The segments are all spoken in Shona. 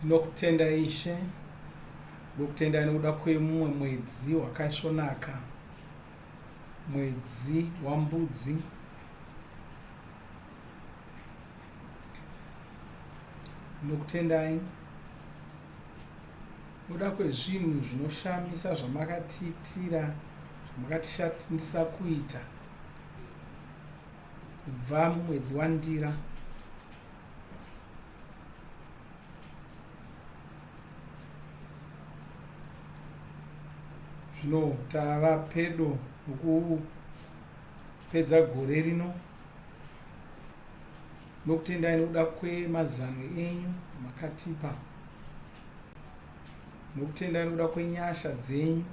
Ndinokutenda Ishe, ndokutendai nokuda kwemumwe mwedzi wakaisvonaka, mwedzi waMbudzi. Ndinokutendai nokuda kwezvinhu zvinoshamisa zvamakatiitira, zvamakatishandisa kuita kubva mumwedzi waNdira. Zvino tava pedo nokupedza gore rino. Nokutendai nokuda kwemazano enyu makatipa. Nokutendai nokuda kwenyasha dzenyu.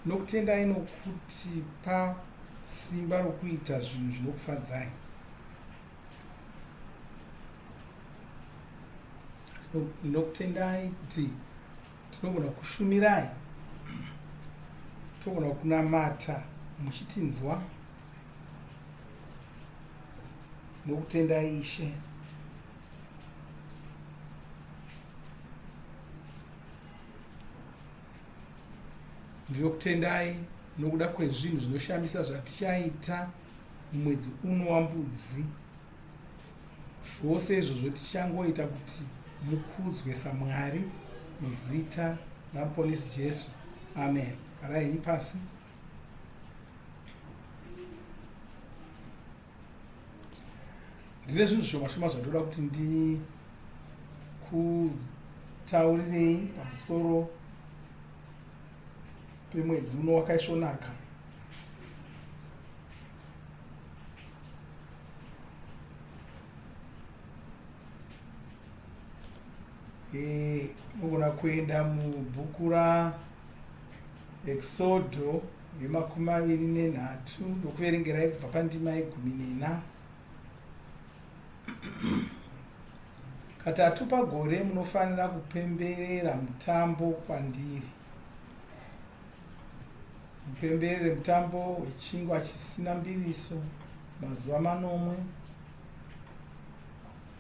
Nokutendai nokutipa simba rokuita zvinhu zvinokufadzai. Ndinokutendai kuti tinogona kushumirai, togona kunamata muchitinzwa. Nokutendai Ishe. Ndinokutendai nokuda kwezvinhu zvinoshamisa zvatichaita mumwedzi uno waMbudzi. Zvose izvozvo tichangoita kuti mukudzwe saMwari muzita raMuponesi Jesu. Amen. Garai henyu pasi. Ndine zvinhu zvishoma shoma zvandoda kuti ndikutaurirei pamusoro pemwedzi uno wakaisvonaka. Eh, unogona kuenda mubhuku raExodo yemakumi maviri nenhatu ndokuverengerai kubva pandima yegumi nena. Katatu pagore munofanira kupemberera mutambo kwandiri. Mupemberere mutambo wechingwa chisina mbiriso mazuva manomwe.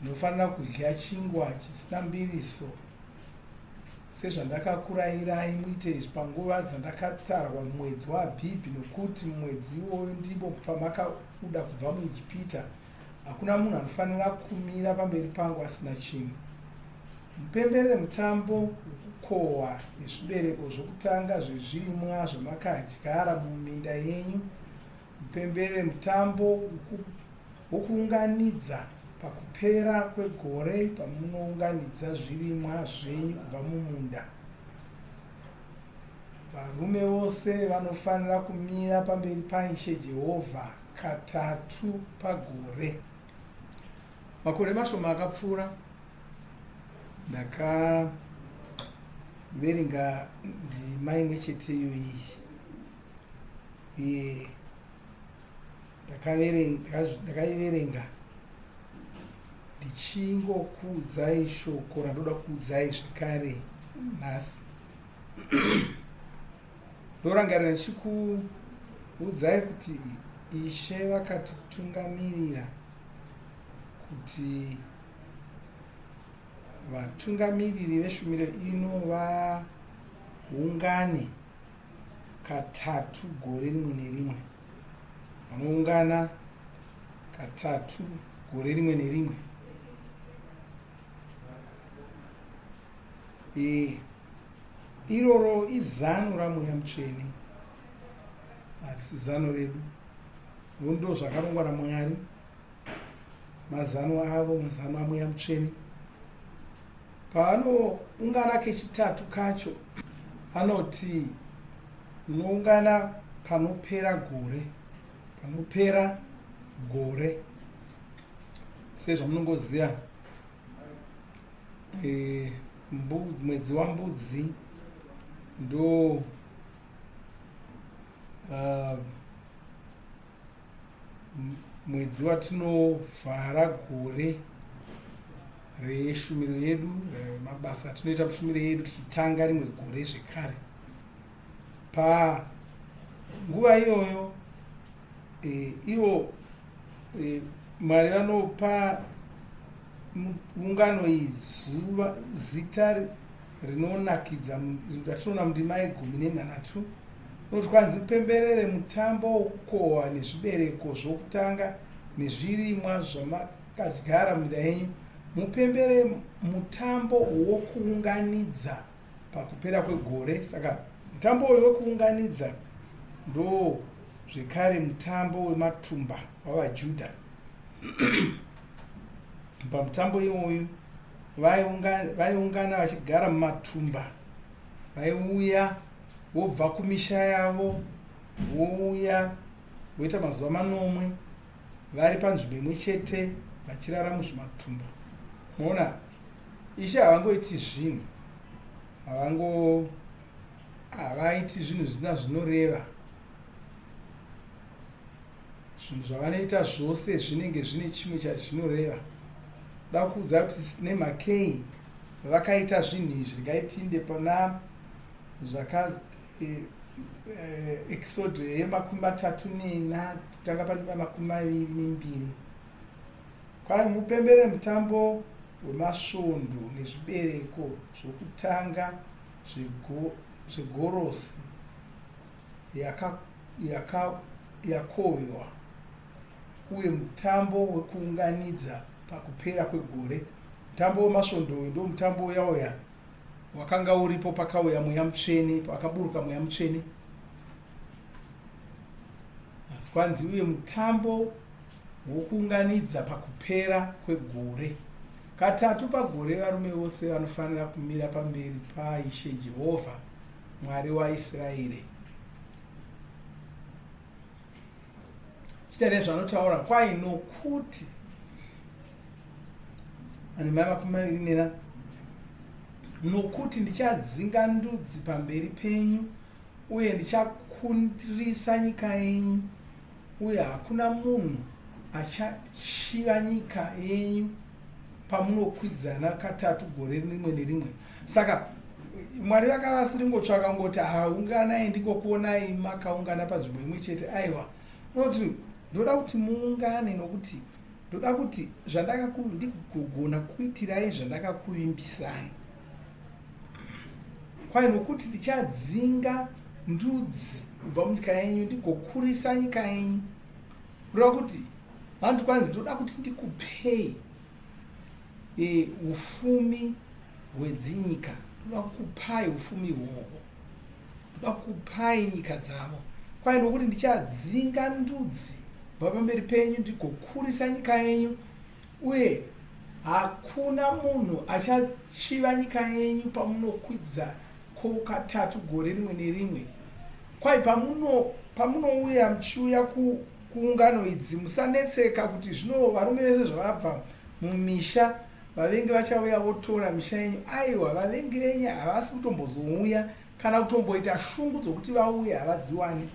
Munofanira kudya chingwa chisina mbiriso sezvandakakurayirai muite izvi panguva dzandakatarwa mumwedzi waAbhibhi, nokuti mumwedzi iwoyo ndipo pamakabuda kubva muIjipita. Hakuna munhu anofanira kumira pamberi pangu asina chinhu. Mupemberere mutambo wokukohwa nezvibereko zvokutanga zvezvirimwa zvamakadyara muminda yenyu. Mupemberere mutambo wokuunganidza pakupera kwegore pamunounganidza zvirimwa zvenyu kubva mumunda. Varume vose vanofanira kumira pamberi paIshe Jehovha katatu pagore. Makore mashoma akapfuura ndakaverenga ndima imwe chete iyoyi uye ndakaiverenga ndichingokuudzai shoko randoda kuudzai zvekare nhasi. Ndorangarira ndichikuudzai kuti Ishe vakatitungamirira kuti vatungamiriri veshumiro ino vaungane katatu gore rimwe nerimwe. Vanoungana katatu gore rimwe nerimwe. E, iroro izano raMweya Mutsvene, harisi zano redu. Ndo zvakarongwa naMwari, mazano avo, mazano aMweya Mutsvene. Paanoungana kechitatu kacho, anoti munoungana panopera gore, panopera gore. Sezvamunongoziva e, mwedzi wambudzi ndo mwedzi watinovhara gore reshumiro yedu, mabasa atinoita mushumiro yedu, tichitanga rimwe gore zvekare. Panguva iyoyo e, ivo e, Mwari vanopa ungano iyi zuva zita rinonakidza ratinoona mundima yegumi nenhanhatu. Unoti kwanzi mupemberere mutambo wokukohwa nezvibereko zvokutanga nezvirimwa zvamakadyara muminda yenyu. Mupembere mutambo wokuunganidza pakupera kwegore. Saka mutambo uyu wekuunganidza ndo zvekare mutambo wematumba wavaJudha. Pamutambo iwoyu vaiungana vachigara mumatumba, vaiuya vobva kumisha yavo vouya voita mazuva manomwe vari panzvimbo imwe chete vachirara muzvimatumba. Maona, Ishe havangoiti zvinhu, havango havaiti zvinhu zvisina zvinoreva. Zvinhu zvavanoita zvose zvinenge zvine chimwe chazvinoreva. Ndoda kukuudza kuti nemhakei vakaita zvinhu izvi. Regai tiinde pana zvaka e, e, Exodo yemakumi matatu nena kutanga pandima 22. Kwai mupembere mutambo wemasvondo nezvibereko zvokutanga zvegorosi yakohwewa uye mutambo wekuunganidza pakupera kwegore. Mutambo wemasvondo uyu ndo mutambo uya uya wakanga uripo pakauya Mweya Mutsvene, pakaburuka Mweya Mutsvene. Asi kwanzi uye mutambo wokuunganidza pakupera kwegore. Katatu pagore varume vose vanofanira kumira pamberi paIshe Jehovha Mwari waIsraeri. Chita nezvanotaura kwai nokuti ane mai 24, nokuti ndichadzinga ndudzi pamberi penyu uye ndichakurisa nyika yenyu, uye hakuna munhu achachiva nyika yenyu pamunokwidzana katatu gore rimwe nerimwe. Saka Mwari vakava vasiri ngotsvaka ngoti haunganai ndingokuonai makaungana panzvimbo imwe chete. Aiwa, unoti ndoda kuti muungane nokuti ndoda kuti ndigogona kukuitirai zvandakakuvimbisai. Kwai nokuti ndichadzinga ndudzi kubva munyika yenyu ndigokurisa nyika yenyu. Kureva kuti vanoti kwanzi ndoda kuti ndikupei e, ufumi hwedzinyika, ndoda kukupai ufumi ihwohwo, ndoda kukupai nyika dzavo. Kwai nokuti ndichadzinga ndudzi kubva pamberi penyu ndigokurisa nyika yenyu, uye hakuna munhu achachiva nyika yenyu pamunokwidza ko katatu gore rimwe nerimwe. Kwai pamunouya muchiuya kuungano idzi, musanetseka kuti zvino varume vese zvavabva mumisha, vavengi vachauya votora misha yenyu. Aiwa, vavengi venyu havasi kutombozouya kana kutomboita shungu dzokuti vauye, havadziwani.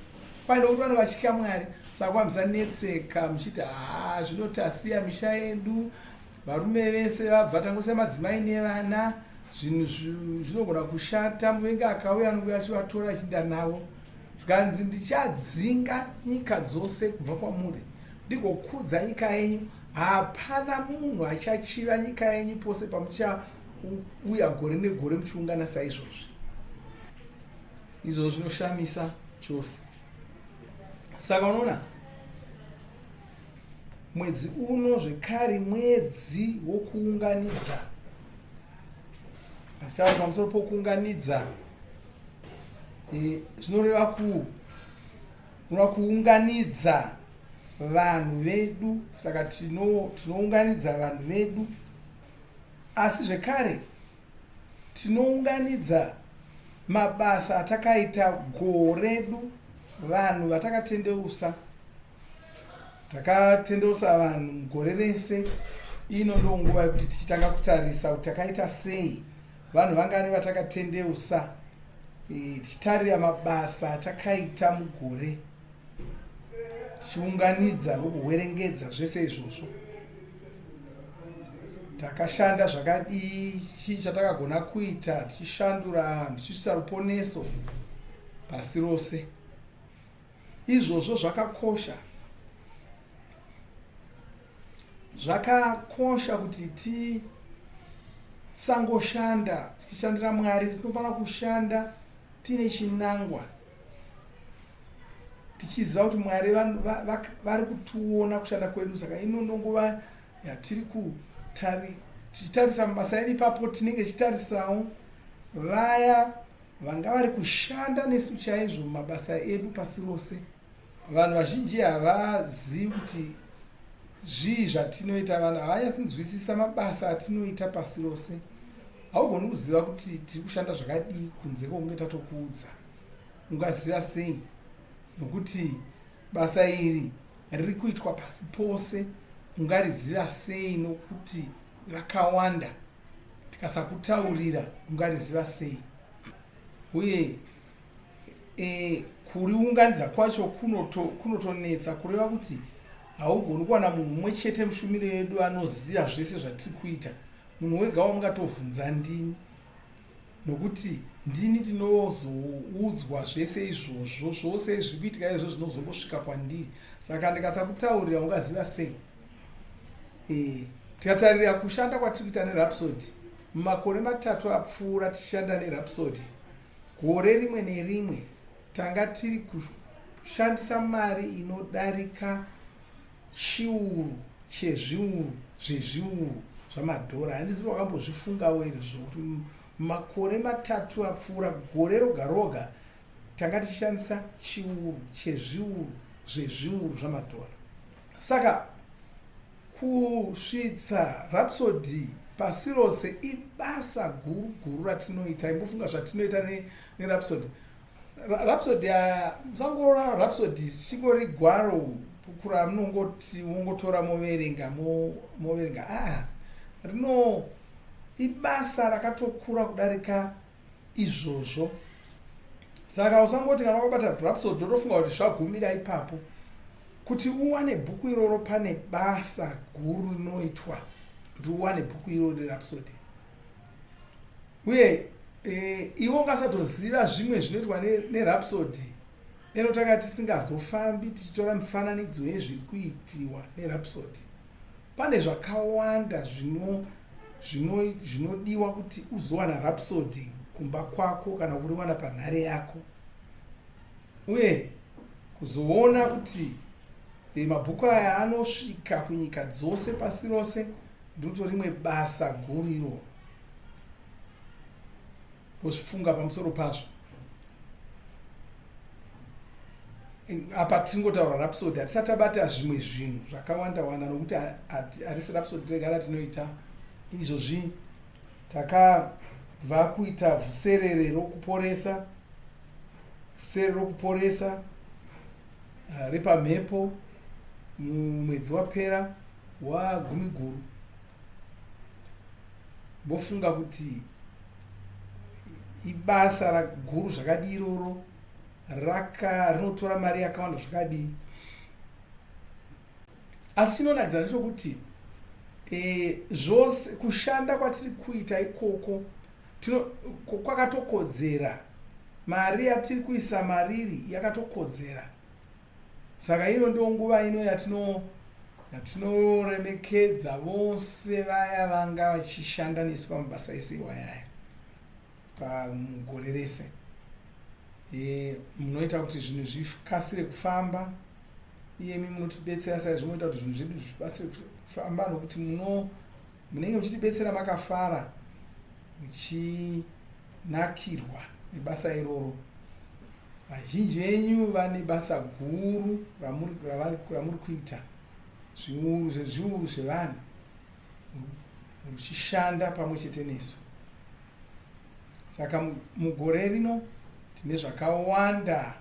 Kwai nokuti vanenge vachitya Mwari. Saka kwai musanetseka muchiti haa zvino tasiya misha yedu, varume vese vabva, tangosiya madzimai nevana, zvinhu zvinogona kushata, muvengi akauya anouya achivatora achiinda navo. Zvikanzi ndichadzinga nyika dzose kubva kwamuri, ndigokudza nyika yenyu, hapana munhu achachiva nyika yenyu pose pamuchauya gore negore muchiungana saizvozvi. Izvozvo zvinoshamisa chose. Saka unoona mwedzi uno zvekare mwedzi wokuunganidza, achitaura pamusoro pokuunganidza zvinoreva ku unoda kuunganidza vanhu vedu. Saka tinounganidza vanhu vedu, asi zvekare tinounganidza mabasa atakaita, goho redu, vanhu vatakatendeusa. Takatendeusa vanhu mugore rese. Ino ndo nguva yekuti tichitanga kutarisa kuti takaita sei, vanhu vangani vatakatendeusa, tichitarira mabasa atakaita mugore, tichiunganidza nokuhwerengedza zvese izvozvo. Takashanda zvakadii, chii chatakagona kuita, tichishandura vanhu, tichisvitsa ruponeso pasi rose. Izvozvo zvakakosha. Zvakakosha kuti tisangoshanda tichishandira Mwari, tinofanira kushanda tiine chinangwa, tichiziva kuti Mwari vari kutiona kushanda kwedu. Saka ino ndonguva yatiri kutari tichitarisa mabasa edu ipapo, tinenge tichitarisawo vaya vanga vari kushanda nesu chaizvo mumabasa edu pasi rose. Vanhu vazhinji havazivi kuti zvii zvatinoita. Vanhu havanyatsinzwisisa mabasa atinoita pasi rose. Haugoni kuziva kuti tiri kushanda zvakadii kunze kwokunge tatokuudza. Ungaziva sei? Nokuti basa iri riri kuitwa pasi pose. Ungariziva sei nokuti rakawanda? Tikasakutaurira ungariziva sei? Uye e, kuriunganidza kwacho kunotonetsa, kureva kuti haugoni kuwana munhu mumwe chete mushumiro yedu anoziva zvese zvatiri kuita. Munhu wega wamungatovhunza ndini, nokuti ndini ndinozoudzwa zvese izvozvo. Zvose zviri kuitika izvo zvinozongosvika kwandiri, saka ndikasakutaurira ungaziva sei? E, tikatarira kushanda kwatiri kuita neRhapsody mumakore 3 apfuura, tichishanda neRhapsody gore rimwe nerimwe, tanga tiri kushandisa mari inodarika chiuru chezviuru zvezviuru zvamadhora. Handizivi wakambozvifungawo here zvokuti mumakore 3 apfuura, gore roga roga tanga tichishandisa chiuru chezviuru zvezviuru zvamadhora? Saka kusvitsa Rhapsody pasi rose ibasa guru guru ratinoita. Imbofunga zvatinoita neRhapsody. Rhapsody, musangorora Rhapsody chingori gwaro, bhuku ramunongoti mongotora moverenga moverenga. Aa, rino ibasa rakatokura kudarika izvozvo. Saka usangoti kana wakabata Rhapsody wotofunga kuti zvagumira ipapo. Kuti uwane bhuku iroro pane basa guru rinoitwa kuti uwane bhuku iroro reRhapsody. Uye iwe ungasatoziva zvimwe zvinoitwa neRhapsody neno tanga tisingazofambi tichitora mifananidzo yezviri kuitiwa neRhapsody. Pane zvakawanda zvinodiwa kuti uzowana Rhapsody kumba kwako kana kuriwana panhare yako. Uye kuzoona kuti mabhuku aya anosvika kunyika dzose pasi rose ndinoto rimwe basa guru iroro. Kuzvifunga pamusoro pazvo, apa tingotaura Rhapsody, hatisati tabata zvimwe zvinhu zvakawanda wanda, nokuti harisi Rhapsody rega ratinoita. Izvozvi takabva kuita vhuserere rokuporesa, vhuserere rokuporesa repamhepo mumwedzi wapera waGumiguru. Mbofunga kuti ibasa guru zvakadii iroro, raka rinotora mari yakawanda zvakadii. Asi chinonakidza ndechokuti zvose kushanda kwatiri kuita ikoko kwakatokodzera. Mari yatiri kuisa mariri yakatokodzera. Saka ino ndo nguva ino yatinoremekedza vose vaya vanga vachishanda nesu pamabasa ese iwayaya pamugore rese. Munoita kuti zvinhu zvikasire kufamba. Iyemi munotibetsera saizvo munoita kuti zvinhu zvedu zvikasire kufamba, nokuti munenge muchitibetsera makafara, muchinakirwa nebasa iroro. Vazhinji venyu vane basa guru ramuri kuita, zviuru zvezviuru zvevanhu muchishanda pamwe chete nesu. Saka mugore rino tine zvakawanda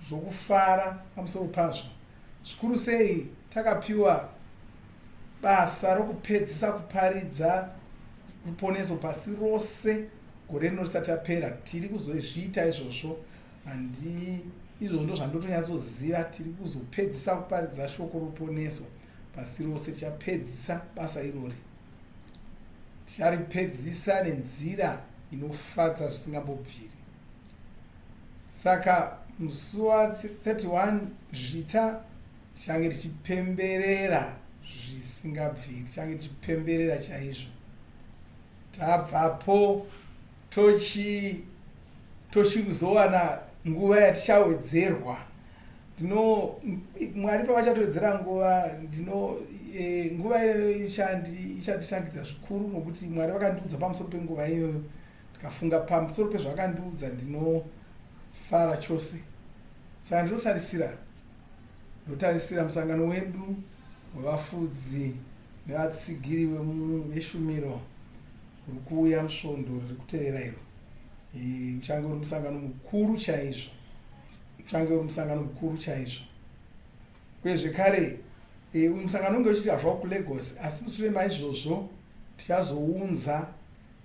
zvokufara pamusoro pazvo, zvikuru sei takapiwa basa rokupedzisa kuparidza ruponeso pasi rose gore rino risati rapera. Tiri kuzozviita izvozvo. Handi izvozvo ndo zvandotonyatsoziva. Tiri kuzopedzisa kuparidza shoko ruponeso pasi rose. Tichapedzisa basa irori, ticharipedzisa nenzira inofadza zvisingambobviri. Saka musi wa31 Zvita tichange tichipemberera Zvisingabviri, tichange tichipemberera chaizvo. Tabvapo tochi tochizowana nguva yatichawedzerwa. Ndino Mwari pavachatowedzera nguva, ndino e, nguva iyoyo ichanditangidza zvikuru, nokuti Mwari vakandiudza pamusoro penguva iyoyo. Ndikafunga pamusoro pezvakandiudza, ndinofara chose. Saka ndinotarisira ndotarisira musangano wedu wevafudzi nevatsigiri veshumiro uri kuuya musvondo riri kutevera iro. Uchange uri musangano mukuru chaizvo, uchange uri musangano mukuru chaizvo. Uye zvekare, uyu musangano unge uchiitwa zvawo kuLagos, asi mushure maizvozvo tichazounza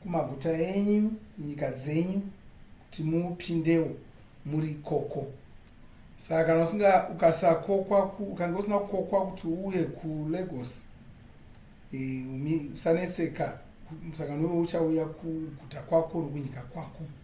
kumaguta enyu, kunyika dzenyu, kuti mupindewo muri ikoko. Saka kana usinga ukasakokwa, ukange usina kukokwa kuti uuye kuLagos, usanetseka, musangano iwowo uchauya kuguta kwako nokunyika kwako.